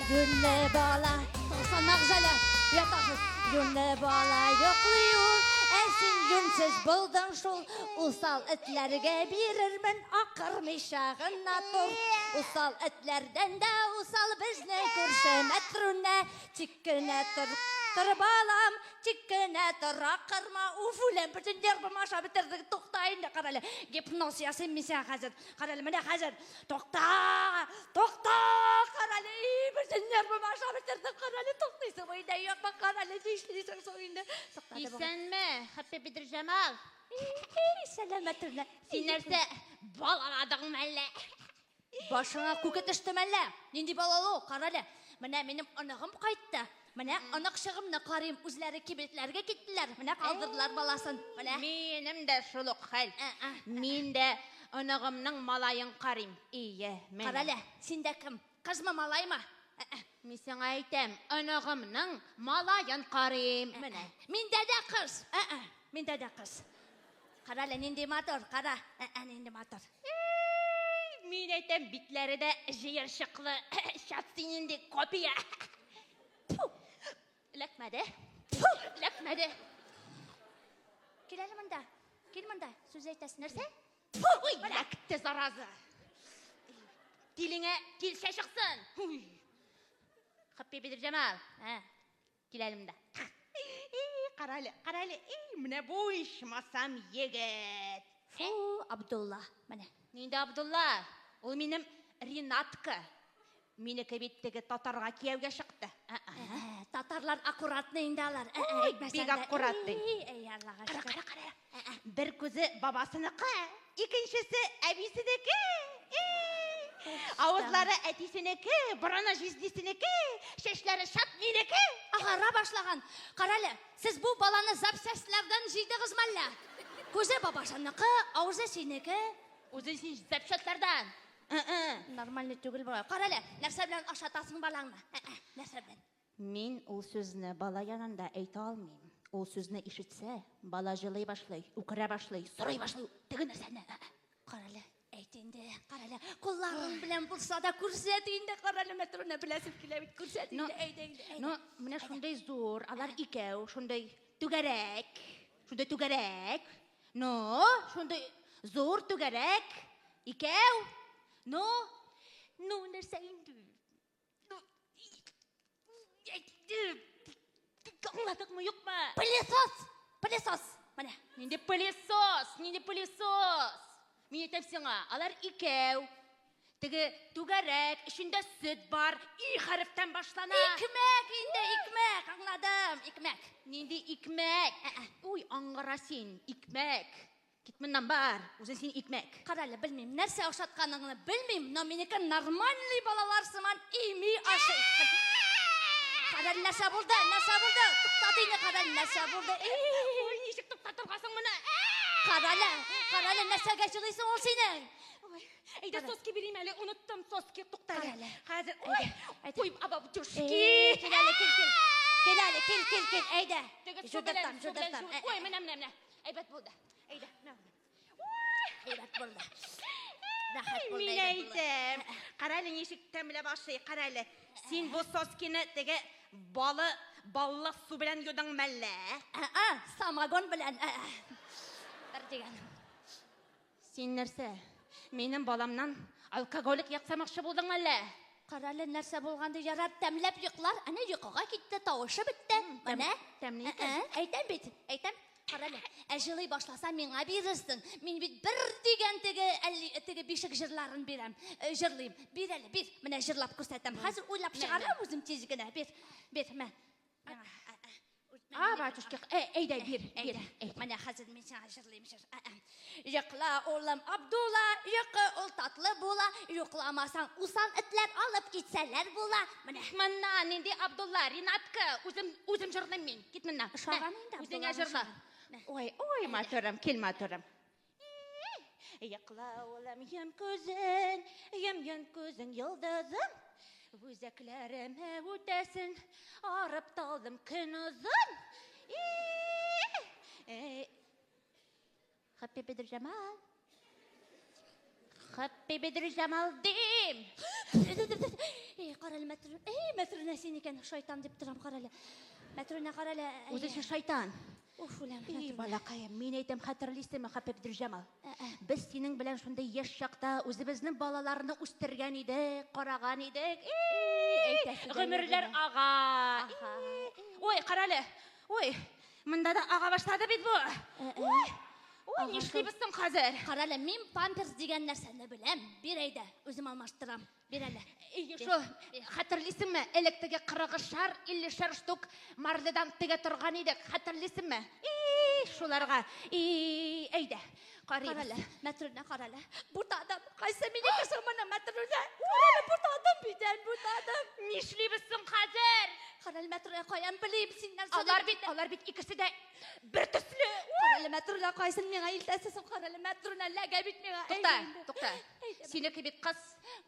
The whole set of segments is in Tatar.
Юньле бала, Тасанак җәлә, ятасыз. Юньле бала йоклый ул, ә син юньсез булдың шул. Усал этләргә бирермен, акырмыйча гына тор. Усал этләрдән дә усал безнең күрше Мәтрүнә. Тик кенә тор, тор балам, тик кенә тор, акырма, уф, үләм, бөтен нервым аша бетердең, тукта инде, карале, гипноз ясыйм мин сиңа хәзер, карале, менә хәзер, тукта, тукта, карале, бөтен нервым аша бетердең, карале, туктыйсың инде, юкмы, карале, нишлисең соң инде, тукта. Исәнме, Хәппи Бедерҗамал. Сәламәт. Син нәрсә, балаладыңмы әллә? Башыңа күке төште мәллә? Нинди балалы ул? Карале. Менә минем оныгым кайтты. Менә оныкчыгымны карыйм, үзләре кибетләргә киттеләр. Менә калдырдылар баласын. Менә. Минем дә шул ук хәл. Мин дә оныгымның малаен карыйм. Ие, менә. Карале, син дә кем? Кызмы, малаймы? Мин сиңа әйтәм, оныгымның малаен карыйм. Менә. Миндә дә кыз. Миндә дә кыз. Карале, нинди матур, кара. Нинди матур. Мин әйтәм, битләре дә җыерчыклы. Чат син инде копия. Фу. Эләкмәде. Фу, эләкмәде. Кил әле монда. Кил монда. Сүз әйтәсең. Нәрсә? Фу, ой, эләкте, зараза. Тилеңә килсә чыксын. Уй. Хәппи Бедерҗамал. Ә. Кил әле монда. Карале, карале, менә бу ичмасам егет. Фу, Абдулла, менә. Нинди Абдулла? Ул минем Ринатка. Минеке бит теге татарга кияүгә чыкты. Татарлар аккуратный инде алар. Ой, бик аккуратный. Эй, Аллага Кара, шөкер. кара, кара. Бер күзе бабасыныкы, икенчесе әбисенеке. Авызлары әтисенеке, борыны җизнисенеке, чәчләре чат минеке. Агара башлаган. Карале, сез бу баланы запчастьлардан җыйдыгыз мәллә? Күзе бабасыныкы, авызы синеке. Үзең син запчастьлардан. Нормальный түгел бу. Карале, нәрсә белән ашатасың балаңны? Нәрсә белән? Мин ул сүзне бала янында әйтә алмыйм. Ул сүзне ишетсә, бала җылый башлый, үкерә башлый, сорый башлый теге нәрсәне. Карале, әйт инде, карале, кулларың белән булса да күрсәт инде, карале, Мәтрүнә беләсем килә бит, күрсәт Ну, инде, әйдә инде, әйдә. Ну, менә шундый зур, алар икәү, шундый түгәрәк, шундый түгәрәк. Ну, шундый зур түгәрәк, икәү. Ну, ну, нәрсә инде? Ну, әйт инде. Аңладыңмы, юкмы? Пылесос! Пылесос! Менә. Нинди пылесос, нинди пылесос? Мин әйтәм сиңа, алар икәү. Теге түгәрәк, эчендә сөт бар, и хәрефтән башлана. Икмәк инде, икмәк, аңладым, икмәк. Нинди икмәк? Уй, аңгыра син, икмәк. Кит моннан бар, үзең син икмәк. Карале, белмим, нәрсә ашатканыңны белмим, но минеке нормальный балалар сыман ими ашый. Карале, нәрсә булды, нәрсә булды? Туктат инде, карале, нәрсә булды? Ой, ничек туктатыргасың моны? Карале, карале, нәрсәгә җылыйсың ул синең? Ой, әйдә соски бирим әле, оныттым соски, тукта әле. Карале. Хәзер, ой, Әйдә. ой, абабдюшки. Кил әле, кил, кил. Кил әле, кил, кил, кил, әйдә. Теге су белән, Жудыртам, су белән, жудыртам. ой, менә, менә, менә. Әйбәт булды. Әйдә, менә. Әйбәт булды. Рәхәт булды. Мин әйбәт булды. әйтәм. Карале, ничек тәмләп ашый, карале. Син бу соскины теге балы, баллы су белән юдың мәллә? Ә, самогон белән. Бер дигән. Син нәрсә? Минем баламнан алкоголик ясамакчы булдың әллә? Карале, нәрсә булган ди, ярар, тәмләп йоклар. Әнә йокыга китте, тавышы бетте. Менә. Тәмле икән. Әйтәм бит, әйтәм. Карале, ә җылый башласа миңа бирерсең. Мин бит бер дигән теге теге бишек җырларын бирәм, җырлыйм. Бир әле, бир. Менә җырлап күрсәтәм. Хәзер уйлап чыгарам үзем тиз генә. Бир, бир, мә. Миңа, А, батюшки, әйдә, бир, бир. Әйдә, менә хәзер мин сиңа җырлыйм җыр. Йокла, улым Абдулла, йокы ул татлы була. Йокламасаң, усал этләр алып китсәләр була. Менә. Моннан нинди Абдулла, Ринатка, үзем, үзем җырлыйм мин. Кит моннан. Ошаган инде Үзеңә Абдулланы җырла. ошаган. Мә. Ой, ой, матурым, кил матурым. Йокла, улым, йом күзең, йом йом күзең, йолдызым. Үзәкләремә үтәсең, арып талдым көн озын. Хәппи Бедерҗамал. Хәппи Бедрҗамал дим. Эй, карале, Мәтрүнә. Эй, Мәтрүнә син икән, шайтан дип торам, карале. Мәтрүнә, карале. Үзе шайтан. Уф, үләм. Эй, балакаем, мин әйтәм, хәтерлисеңме, Хәппи Бедрҗамал? Без синең белән шундый яшь чакта үзебезнең балаларны үстергән идек, караган идек. Эй, гомерләр ага. Ой, карале. Ой, монда да ага башлады бит бу. Ой, ой, нишлибез соң хәзер? Карале, мин памперс дигән нәрсәне беләм. Бир әйдә, үзем алмаштырам. Бир әле. Шул, хәтерлисеңме, элек теге кырыгышар, иллешәр штук марледан тегә торган идек, хәтерлисеңме? И, шуларга. И, әйдә, карыйбыз. Карале, Мәтрүнә, карале. Бутадым. Кайсы минеке соң моны, Мәтрүнә? Карале, бутадым бит, әй, бутадым. Нишлибез соң хәзер? Карале, Мәтрүнә, каян белим синнән соң? Алар бит, алар бит икесе дә бер төсле. Карале, Мәтрүнә, кайсын миңа илтәсең соң? Карале, Мәтрүнә, ләгә бит миңа. Тукта, тукта. Синеке бит кыз.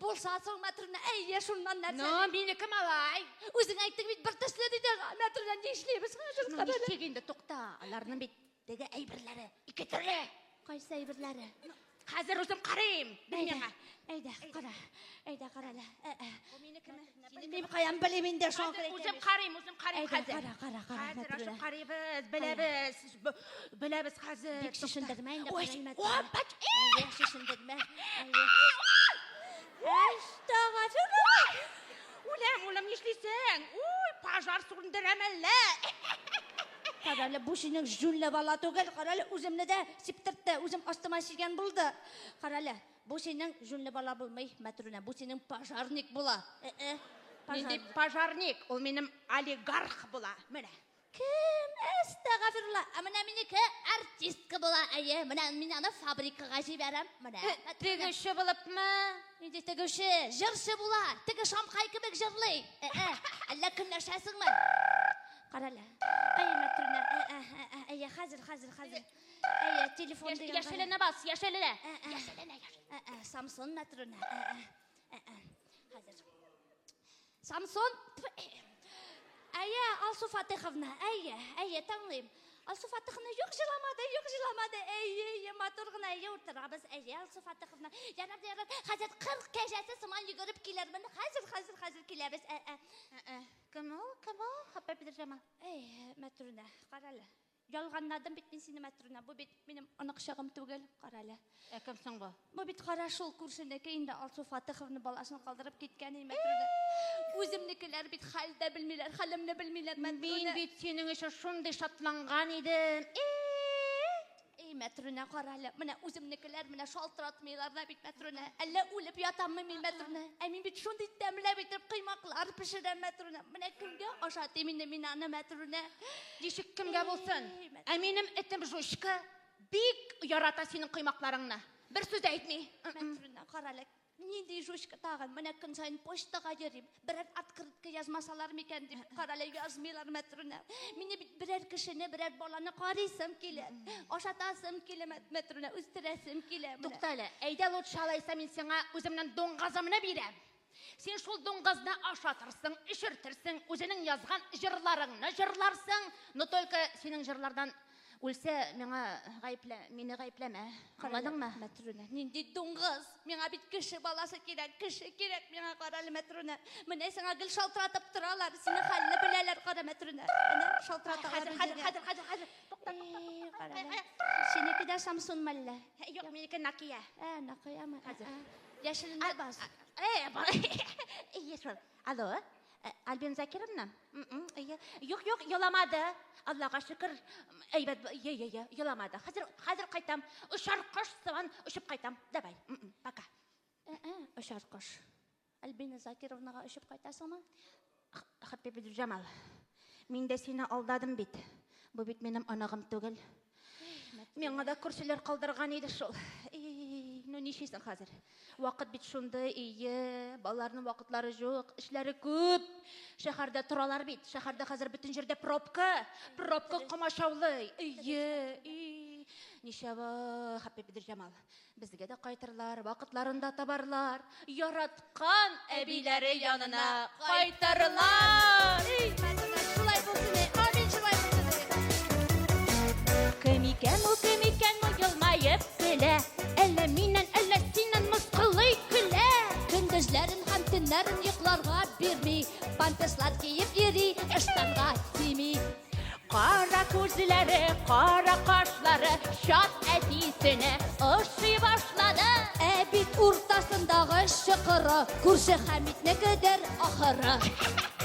Булса соң, Мәтрүнә, әйе, шуннан нәрсә? Ну, минеке малай. Үзең әйттең бит, бер төсле диде. Мәтрүнә, нишлибез хәзер? Ну, нишлик инде, тукта. Аларның бит теге әйберләре ике төрле. Кайсы әйберләре? Хәзер үзем карыйм. Бир миңа. Әйдә, кара. Әйдә, кара әле. Бу минекеме? Мин каян белим инде шуңа күрә. Үзем карыйм, үзем карыйм хәзер. Кара, кара, кара. Хәзер ачып карыйбыз, беләбез. Беләбез хәзер. Бик шешендермә инде. Ой, Әйе, шешендермә. Әстәгъфирулла. Үләм, үләм, нишлисең? Уй, пожар сүндерәм әллә. Карале, бу синең җүнле бала түгел. Карале, үземне дә сиптертте, үзем астыма сигән булды. Карале, бу синең җүнле бала булмый, Мәтрүнә, бу синең пожарник була. Э-э. Нинди пожарник? Ул минем олигарх була. Менә. Кем? Әстәгъфирулла. Ә менә минеке артистка була. Әйе, менә мин аны фабрикага җибәрәм. Менә. Тегүче булыпмы? Нинди тегүче? Җырчы була. Теге Шамкай кебек җырлый. Э-э. Әллә көнләшәсеңме? Карале. Әй, Мәтрүнә. Әйе, хәзер, хәзер, хәзер. Әйе, телефон дигән. Яшеленә бас, яшеленә. Яшеленә, яшеленә. Самсон Мәтрүнә. Хәзер. Самсон. Әйе, Алсу Фатыховна, әйе, әйе, тыңлыйм. Алсу Фатыховна, юк җыламады, юк җыламады. Әйе, әйе, матур гына, әйе, утырабыз. Әйе, Алсу Фатыховна. Ярар, ярар, хәзер 40 кәҗәсе сыман йөгереп килермен. Хәзер, хәзер, хәзер киләбез. Ә, ә. Кем ул? Кем ул? Хәбәр Бедрҗамал. Әй, Мәтрүнә, карале. Ялганладым бит мин сине, Мәтрүнә. Бу бит минем оныкчыгым түгел, карале. Ә кем соң бу? Бу бит кара шул күршенеке инде Алсу Фатыховна баласын калдырып киткән и Мәтрүнә. Үземнекеләр бит хәл дә белмиләр, хәлемне белмиләр, Мәтрүнә. Мин бит синең өчен шундый шатланган идем. Эй, Мәтрүнә, карале. Менә үземнекеләр менә шалтыратмыйлар да бит, Мәтрүнә. Әллә үлеп ятаммы мин, Мәтрүнә? Ә мин бит шундый тәмләп итеп коймаклар пешерәм, Мәтрүнә. Менә кемгә ашатыйм инде мин аны, Мәтрүнә? Ничек кемгә булсын? Ә минем этем Жучка бик ярата синең коймакларыңны. Бер сүз дә әйтми. Мәтрүнә, карале. Нинди Жучка тагын? Менә көн саен почтага йөрим. Берәр открытка язмасалар микән дип, карале, язмыйлар, Мәтрүнә. Мине бит берәр кешене, берәр баланы карыйсым килә. Ашатасым килә, Мәтрүнә, үстерәсем килә. Тукта әле, әйдә лучше алайса мин сиңа үземнең дуңгызымны бирәм. Син шул дуңгызны ашатырсың, эчертерсең, үзенең язган җырларыңны җырларсың, но только синең җырлардан үлсә, миңа гаеплә, мине гаепләмә. Аңладыңмы? Мәтрүнә, нинди дуңгыз? Миңа бит кеше баласы кирәк, кеше кирәк миңа, карале, Мәтрүнә. Менә сиңа гел шалтыратып торалар, синең хәлне беләләр, кара, Мәтрүнә. Менә шалтыраталар. Хәзер, хәзер, хәзер, хәзер. Тукта, тукта, тукта. Синеке дә Самсун мәллә? Юк, минеке Накия. Ә, Накиямы? Хәзер. Яшеленә бас. Әйе, шул. Алло, Альбина Закировна? Юк, юк, еламады. Аллага шөкер, әйбәт, е, е, е, еламады. Хәзер, хәзер кайтам. Очар кош сыман очып кайтам. Давай, пока. Очар кош. Альбина Закировнага очып кайтасыңмы? Хәбиб Җамал, мин дә сине алдадым бит. Бу бит минем оныгым түгел. Миңа да күршеләр калдырган иде шул. Эй, ну нишлисең хәзер? Вакыт бит шундый, ие, балаларның вакытлары юк, эшләре күп. Шәһәрдә торалар бит. Шәһәрдә хәзер бөтен җирдә пробка. Пробка комачаулый. Ие, и. Ничава, Хәбиб Җамал. Безгә дә кайтырлар, вакытларын да табарлар. Яраткан әбиләре янына кайтырлар. Эй, шулай булсын, амин, шулай булсын. Кем икән ул, кем икән ул елмаеп көлә? Әллә миннән, әллә синнән мыскыл Төннәрен йокларга бирми, памперслар киеп йөри, ыштанга тими. Кара күзләре, кара кашлары чат әтисенә ошый башлады. Ә бит уртасындагы чокыры күрше Хәмитнекедер ахыры.